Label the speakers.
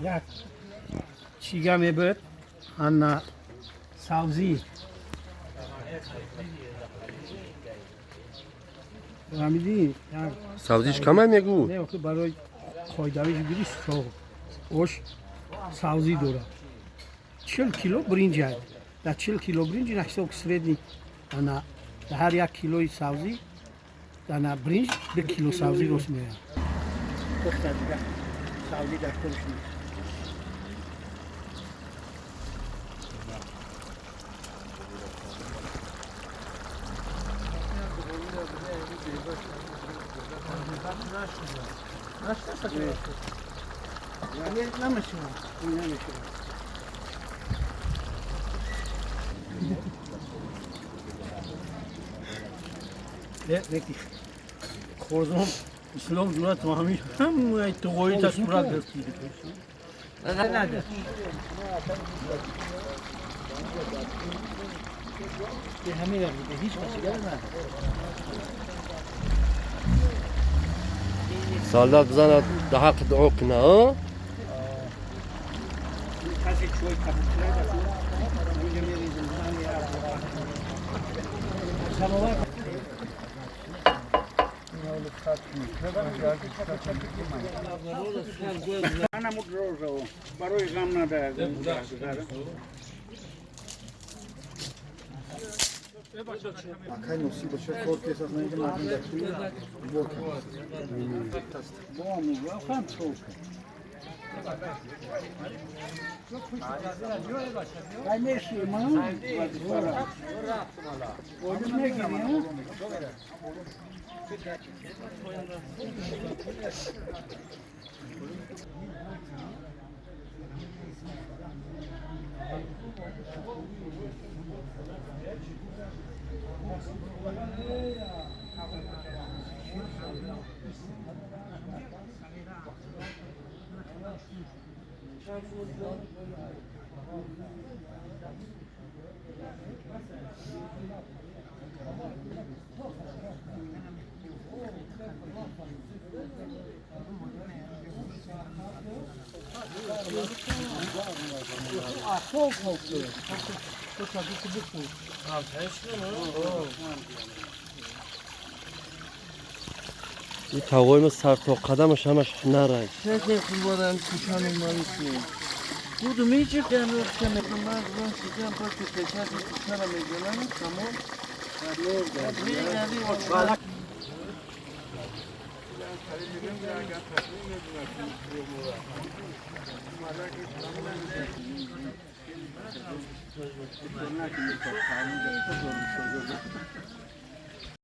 Speaker 1: Як чига мебуд, ана савзӣ. Фаҳмидӣ? Як
Speaker 2: Савзиш камай мегӯ?
Speaker 1: Не, охи барои қоидавиш гири ош савзӣ дорад. 40 кило бринҷ аст. Дар 40 кило бринҷ ина ҳисоб ки средний ана дар ҳар 1 килои савзӣ ана бринҷ 2 кило савзӣ рост меояд. Пухта дига савзӣ дар корш нест. Намешавад. Леки хорзон ислом ҷурат ҳами ҳамаи туғоита сурат гирифти.
Speaker 2: Солдат бизанад, даҳақ дуо куна, а?
Speaker 1: Касе чой кабутира инҷа мерезем. Самовар.
Speaker 3: Барои ғам надояд.
Speaker 4: Акай носиб боша, кор кесас, на инки мардум дар туи бор кард.
Speaker 3: Бо ҳам чолка. Конечно, ман вазифара. Бодим мегирем.
Speaker 2: Ин тавои ма сар то қадамаш ҳамаш ҳунар аст.
Speaker 5: خیلی خوب بودن کوچان ماریسی بود میچکن وقتی من من سیدم پاک تکات کوچان میگلن تمام میگردی.